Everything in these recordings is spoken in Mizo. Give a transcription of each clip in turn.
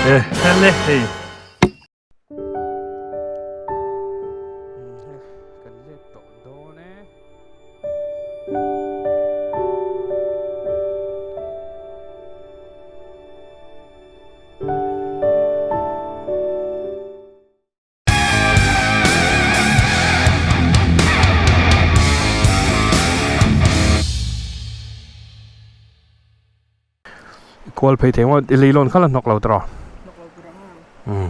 E hele hei. Kan let tawh dawn e. Kual phei thei maw i leilawn kha la hnawk lo tawh umm.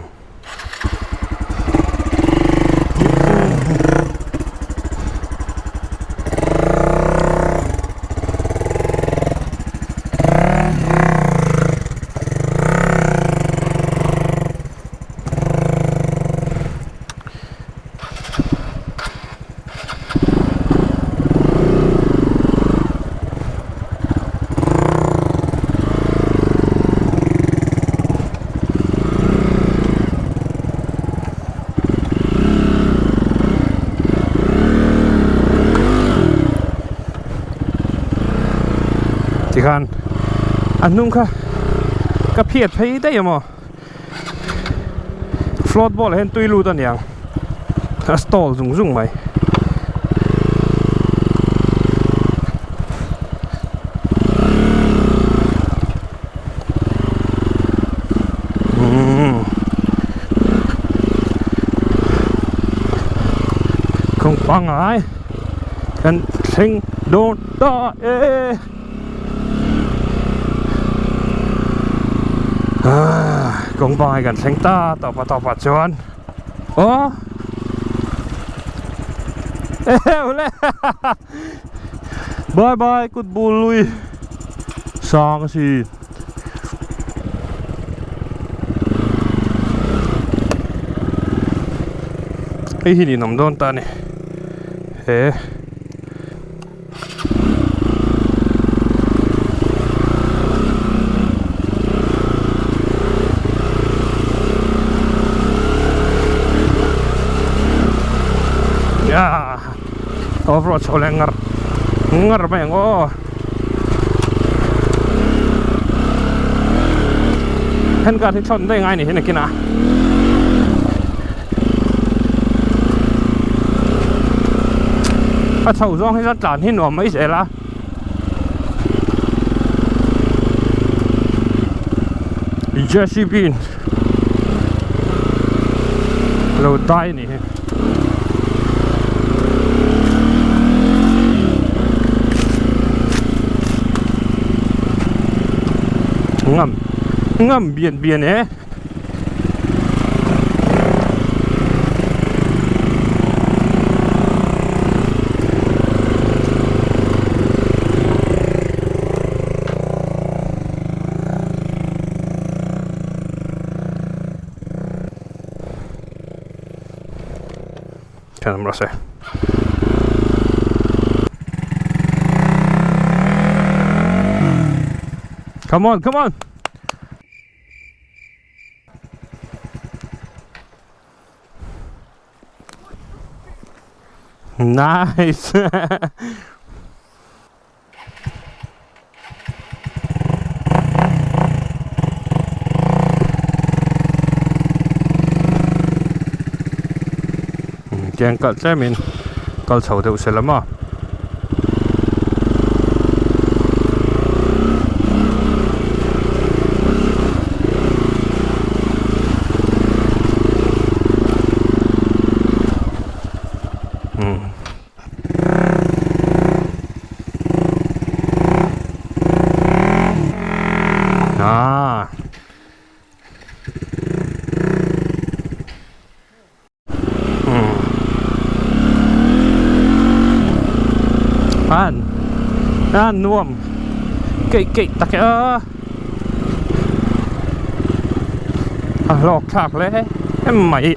Tikhan a hnung kha ka phiat phei daih a maw. Float ball ah hian tui lut a niang a stall zung zung mai. Umm kawng pangngai kan thleng dawn ta e. Kawng pangai kan thleng ta tawpa tawpa chuan aw eheu le bye bye kut bul lui sang a si hei hi ninawm dawn ta a ni he. Yeah. Off-road chho leh ngar ngar mai ang aw. Handguard hi thlawn daih ngai ni hi nakinah. A chho zawng hi chuan tlan hi nuam mai zel a. JCB in lo dai a nih hi. Ngam ngam bian bian e. Come on, come on. Nice. Tiang kalh tlemin kal chho deuh se la maw. Ah. An a nuam keih keih tak e a a hlawk thlak hle em mai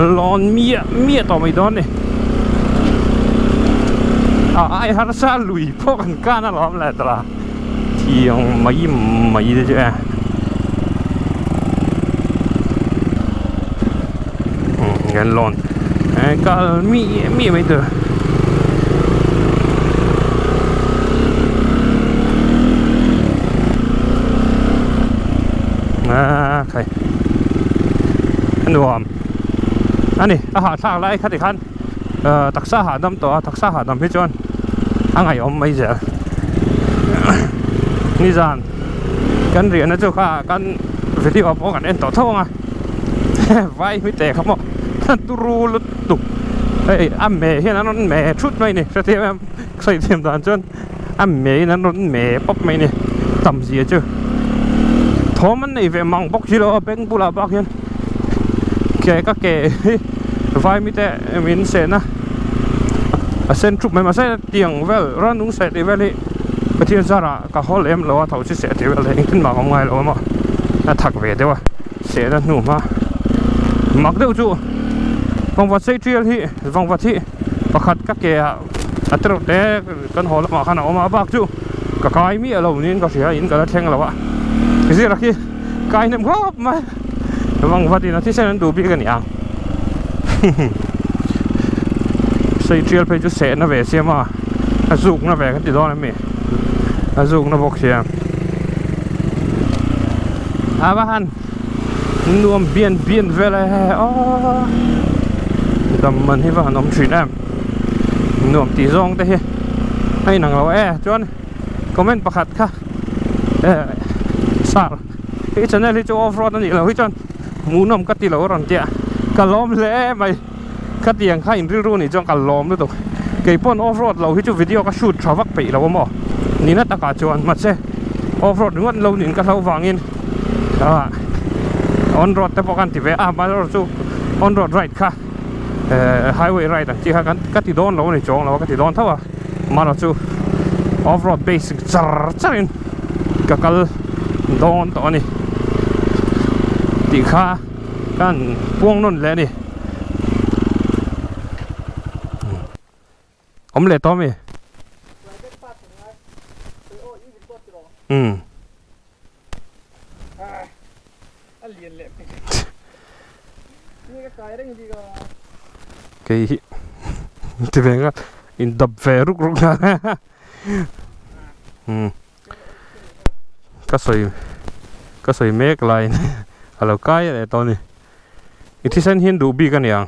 Lawn miah miah tawh mai dawn a ni. A ai harsa lui pawh kan kan alawm le tawh a, thiang mai mai te chu e. Kan lawn kal miah miah mai tur. A khai a nuam a ni a hahthlak lai kha tikhan taksa hahdam tawh a taksa hahdam hi chuan a ngaihawm mai zel nizan kan riahna chu kha kan video pawh kan en tawh tho ang a vai hmi teh kha maw turu lutuk hei a meh hian an rawn meh thut mai a ni hrethiam em sawi thiam dan chuan. A meiin an rawn me pawp mai a ni tam zia chu thawm an nei ve mang bawk si lo a bank bulah bak hian ke ka ke hi vai mite min sehna a sen thup mai mahse tiang vel ranung seh tih vel hi Pathian zarah ka haw lem lo a tho chi seh tih vel hi engtin mah ka awm ngai lo a maw a thak ve deuh a sehna hnu hma mak deuh chu vangvat sei tial hi vangvat hi pakhat ka ke ah a tereuh te kan haw lamah khan a awm a a bak chu ka kai miah lo niin ka hria in ka la thleng lo a zira khi kai hnem khawp mai vang vat in a thisen an duh bik a ni ang sei tial phei chu sehna ve siam a a zukna ve kan ti dawn em mi a zukna bawk sia a va han nuam bian bian vel e aw dam man hi va han awm thin em. Nuam tih zawng te hi a inang lo e chuan comment pakhat kha eh sir i channel hi chu off road a nih loh hi chuan hmuhnawm ka ti lo a rawn tia ka lawm hle mai ka tiang kha in rilru nih chuan ka lawm lutuk keipawn off road lo hi chu video ka shoot tha vak peih lo a maw nihna takah chuan mahse off road ringawt lo niin ka hlo vangin ah on road te pawh ka han ti ve a amaherawhchu on road ride kha. Eh highway ride ang chi kha kan ka ti dawn lo a ni chuang lo a ka ti dawn tho a amaherawh chu off road base char char in ka kal dawn tawh a ni tih kha ka han puang nawn leh a ni awm leh tawh a mi umm. A lian leh pek Ni ka kai reng bik a. Kei hi ti ve nga in dap ve ruk ruk nga umm ka sawi ka sawi mek laiin a lo kai leh tawh a ni i thisen hian duh bik a ni ang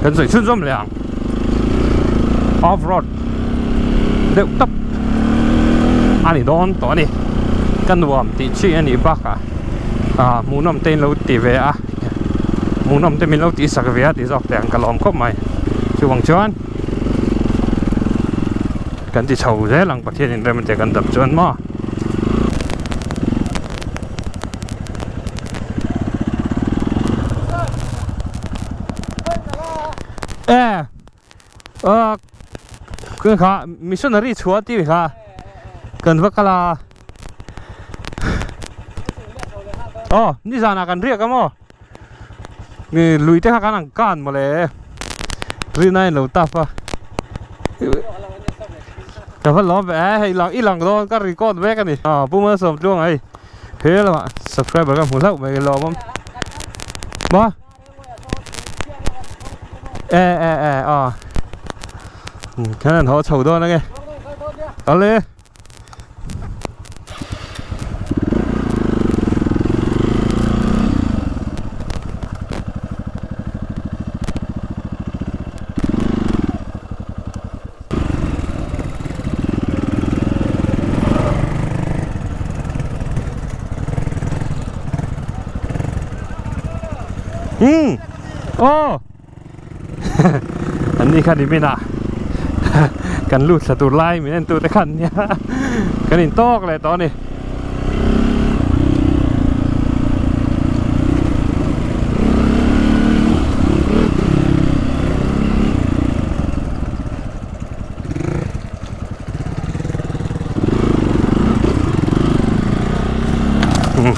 kan sawi chhunzawm leh ang off road deuh tawp a ni dawn tawh a ni ka nuam tih chi a nih bakah ah hmuhnawm te in lo ti ve a hmuhnawm te min lo tih sak ve a tih zawk teh ang ka lawm khawp mai chuvang chuan kan ti chho zel ang Pathian in rem te kan dap chuan maw. E ờ cái kha missionary chhuah tih kha kan va kal a aw nizanah kan riak a maw lui te kha kan ang kan mawle rin a inlo tap a ka va lawm ve e hei lang i lang dawn ka record vek a ni aw Pu Malsawmtluanga hei he lamah subscriber ka hmu hlauh mai lawmawm maw. E e e aw khan an haw chho dawn ange ale Umm aw an ni khan i min ah kan lut thla tur lai min en tu te khan nia kan in tawk leh tawh a ni.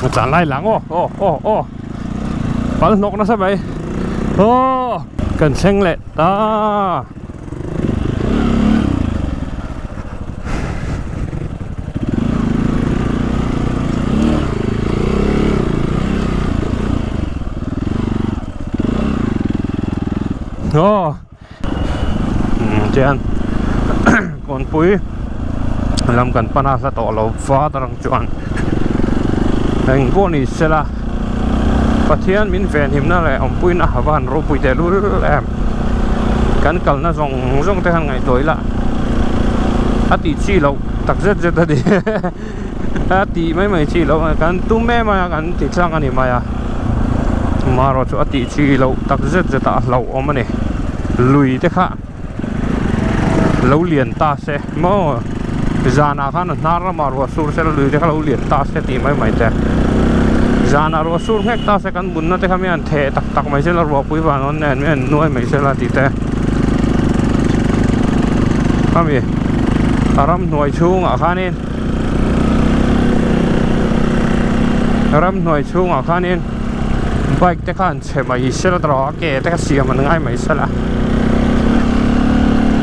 A tlan lai lang aw aw aw aw. Pal hnawk nasa mai. Aw kan thleng leh ta. Aw tian kawnpui lam kan pan a hla tawh lo va tarang chuan eng pawh ni sela Pathian min venhimna leh awmpuina a va han ropui teh lul em kan kalna zawng zawng te khan ngaihtuah ila a tih chi loh tak zet zet a ni a tih mai mai chi loh kan tum em a kan ti tlang a ni mai a marawh chu a tih chi loh tak zet zet a a hlauhawm a ni lui te kha lo lian ta se maw zanah khan a hnar lamah ruah sur se la lui te kha lo lian ta se tih mai mai te zanah ruah sur nghek ta se kan bunna te kha mi an theh tak tak mai se la ruahpui van awn nen mi an nuai mai se la tih te khami a ramhnuai chhungah khanin ramhnuai chhungah khanin bike te kha an chhe mai se la tawh a ke te kha siam an ngai mai se la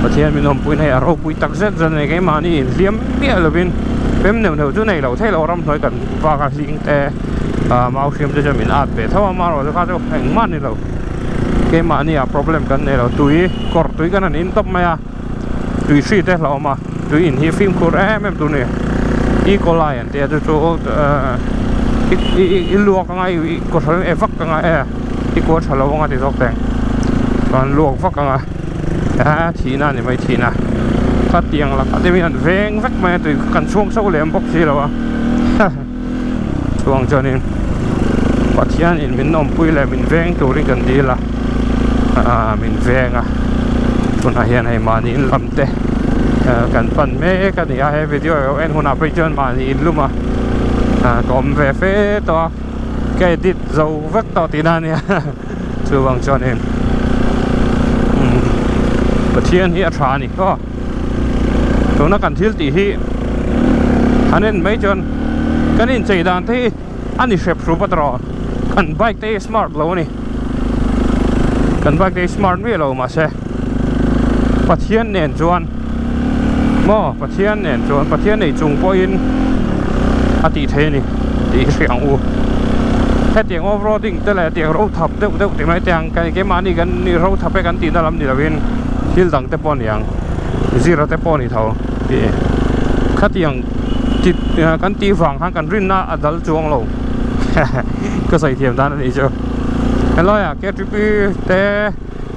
Pathian min awmpui na hi a ropui tak zet zet a ni keimahni inhliam miah lovin pem neuh neuh chu nei lo thei lo ramhnuai kan vak a hling te ah mau hriam te chuan min at ve tho a amaherawhchu kha chu engmah a ni lo keimahni ah problem kan nei lo tui kawr tui kan han in tawp mai a tui hri te hlauhawm a tui in hi fimkhur em em tur a ni e coli an tih a chu chu ahh i luak anga i kaw tha e vak anga e i kaw tha lo anga ti zawk teng chuan luak vak anga a thihna a ni mai thihna khatiang lakah te hian an veng vek mai a tui kan chhuang chho lem bawk si lo a chuang chuanin Pathianin min awmpui leh min veng turin kan dil a aaa min veng a tunah hian hei mahni in lam te kan pan mek a ni a he video en hunah phei chuan mahni in lum a ka awm ve fe tawh a ka edit zo vek tawh tihna a nia chuvang chuanin Pathian hi a tha a ni aw tuna kan thil tih hi han en mai chuan kan inchei dan te hi a ni hrep hrup a tawh kan bike te hi smart lo a ni kan bike te hi smart miah lo mahse Pathian nen chuan maw Pathian nen chuan Pathian nei chung pawhin a tih theih a ni tih hi hria ang u hetiang off roading te leh hetiang ro thap deuh deuh ti mai te ang keimahni kan ro thap e kan tihna lam ni lovin thil dang te pawh a ni ang zira te pawh a ni tho tih khatiang ti kan tih vang khan kan rinna a dal chuang lo ka sawi thiam dan a nih chu helai ah K T P te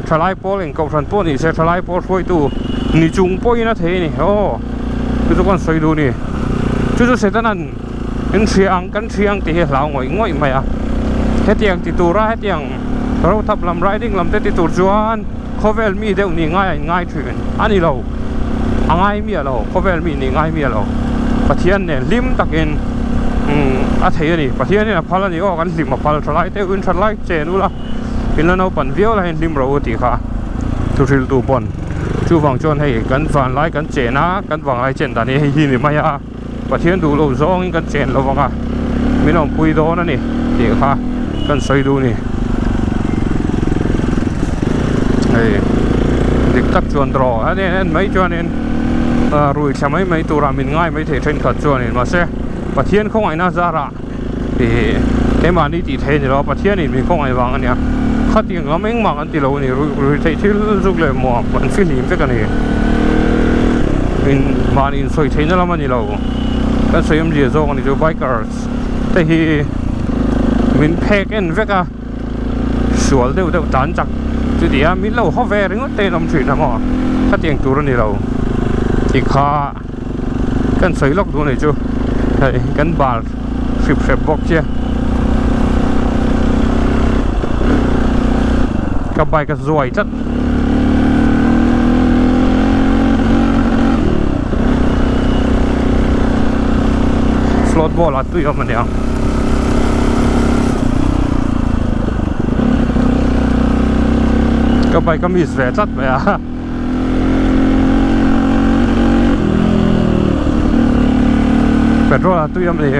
thalai pawl eng kohhran pawh ni se thalai pawl hruaitu ni chung pawhin a thei a ni aw chu chu kan sawi duh a ni chu chu Setanan in hria ang kan hria ang tih hi a hlau ngawih ngawih mai a hetiang ti tura hetiang rothap lam riding lam te ti tur chuan khawvel mi deuh nih ngai a in ngai thin a ni lo a ngai miah lo khawvel mi nih ngai miah lo Pathian nen hlim takin umm a thei a ni Pathian hian a phal a ni aw kan hlim a phal tha lai deuh in tha lai chen ula in la naupang viau la hian hlim ro tih kha thu hriltu pawn chuvang chuan hei kan vanlai kan chen a kan vanglai chen dan hi hei hi ni mai a Pathian duh loh zawngin kan chen lo vang a min awmpui dawn a ni tih kha kan sawi duh a ni hei dik tak chuan draw a ni en mai chuanin ah rui thla mai mai turah min ngai mai thei thenkhat chuanin mahse Pathian khawngaihna zarah ih keimahni tih theih a ni lo a Pathianin min khawngaih vang a nia khatiang lam engmah kan ti lo a ni rui theih thil zuk leh muang an fihlim vek a ni in mahni insawi theihna lam a ni lo kan sawi awmzia zawk a ni chu bikers te hi min phek en vek a sual deuh deuh tan chak chuti a min lo haw ve ringawt te in awm thin a maw khatiang tur a ni lo tikha. Kan sawi lawk duh anih chu hei kan bal hrip hrep bawk che ka bike a zuai tlat float ball ah tui awm aniang ka bike a miss ve tlat mai a. Petrol a tui awm ni.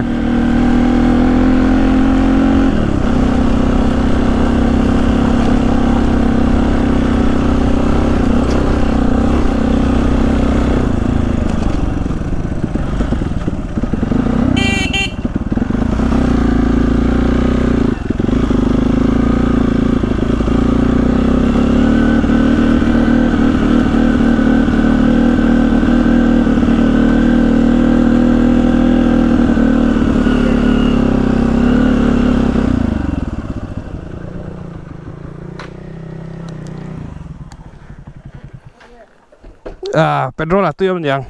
Ah petrol ah tui awm niang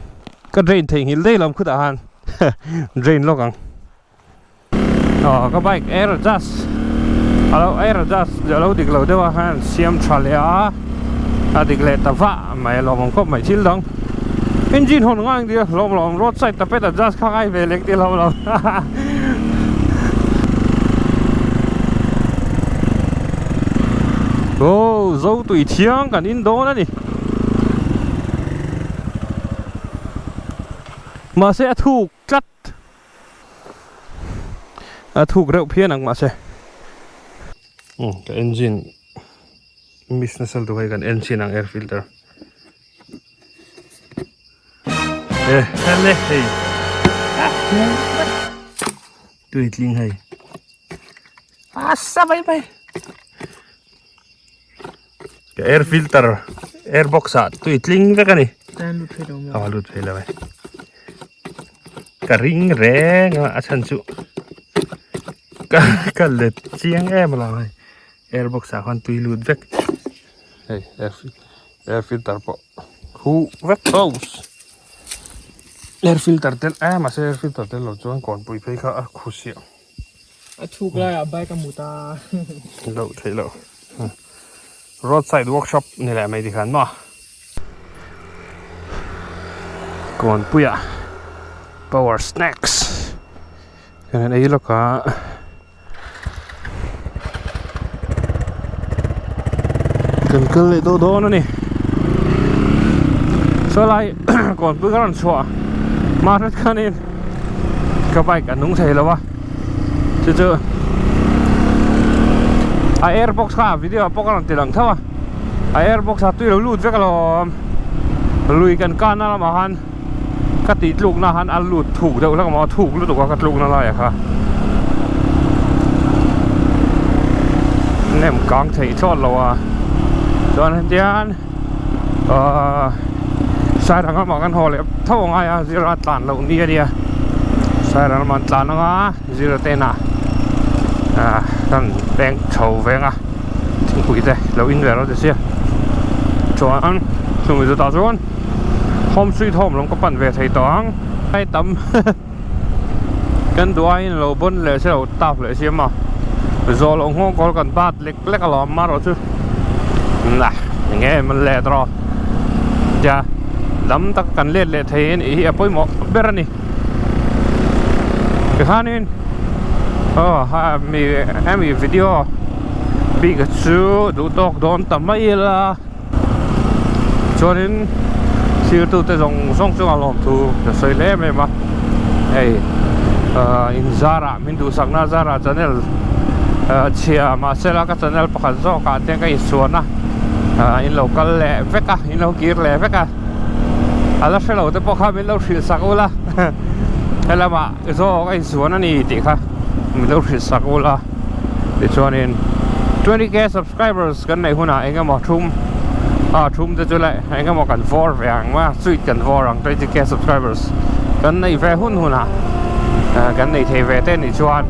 ka drain theihnghilh daih lo khutah khan drain lawk ang aw ka bike air adjust alo air adjust alo dik lo deuh a khan siam tha leh a a dik leh ta vah mai a lawm ang khawp mai thil dang engine hawn ngai ang tih a lawm lawm road side tapet adjust kha ngai ve lek tih lawm lo aw zo tui thiang kan in dawn a ni. Mahse a thuk tlat a thuk reuh phian ang mahse umm ka engine miss nasa lutuk hei kan engine ang air filter e helle hei tui tling hei a sa mai mai. Ka air filter air box ah tui tling vek a ni a lut thei lo e ka ring reng a a chhan chu ka ka let chiang em a lo hei air box ah khan tui lut vek hei air air filter pawh huh vek close air filter tel a mahse air filter tel lo chuan kawnpui phei kha a khusiah. A thuk laiah bike a mut a. Loh theih loh. Roadside workshop ni leh mai tikhan maw. Kawnpuiah power snacks kan han ei lawk a. Kan kal leh tawh dawn a ni. Saw lai kawnpui ka rawn chhuah hma hret khanin ka bike a nung thei lo a chu chu a air box kha video ah pawh ka rawn ti lang tho a a air box ah tui lo lut vek alawm lui kan kan na lamah khan ka tih tluk na khan a lut thuk deuh hlek a thuk lutuk a ka tluk na lai ah kha nem kang theih thlawt lo a chuan hetian ahh sairang lamah kan haw leh tho a ngai a zira tlan loh ni a nia sairang lamah an tlan ang a zira te inah ah kan peng chho veng a thingpui te lo in ve rawh ti sia chuan chumi chutah chuan home sweet home lam ka pan ve thei tawh ang ai tam kan duh aiin lo bawn leh se lo tap leh siam a zawh loh nghawng kawl kan bat lek lek alawm marawh chu nah eng nge man let rawh tia dam tak kan let leh thei a nih hi a pawimawh ber a ni tikhanin aw ha mi hemi video bik a chu duh tawk dawn ta mai ila. Chuanin thirtute zawng zawng chungah lawmthu ka sawi hle em em a hei ahh in zarah min duhsakna zarah channel ahh chhia mahsela ka channel pakhat zawkah te ka insuan a ahh in lo kal leh vek a in lo kir leh vek a a la hrelo te pawh kha min lo hrilh sak ula helamah zawk a insuan a ni tih kha min lo hrilh sak ula tichuanin 20k subscribers kan neih hunah eng emaw thum ah thum te chu leh eng emaw kan vawr ve ang a sweet kan vawr ang 20k subscribers kan neih ve hun hunah ah kan nei thei ve te nih chuan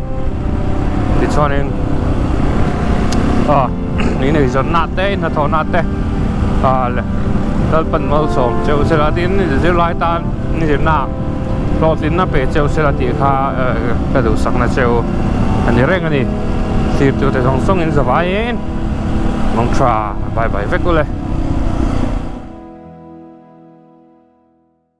tichuanin ah in eizawnna te in hnathawhna te ah leh Lalpan malsawm cheu sela tin zirlai tan zirna hlawhtlinna pe cheu sela tih kha ka duhsakna cheu a ni reng a ni. Thirtute zawng zawngin zavaiin mangtha bye bye vek ule.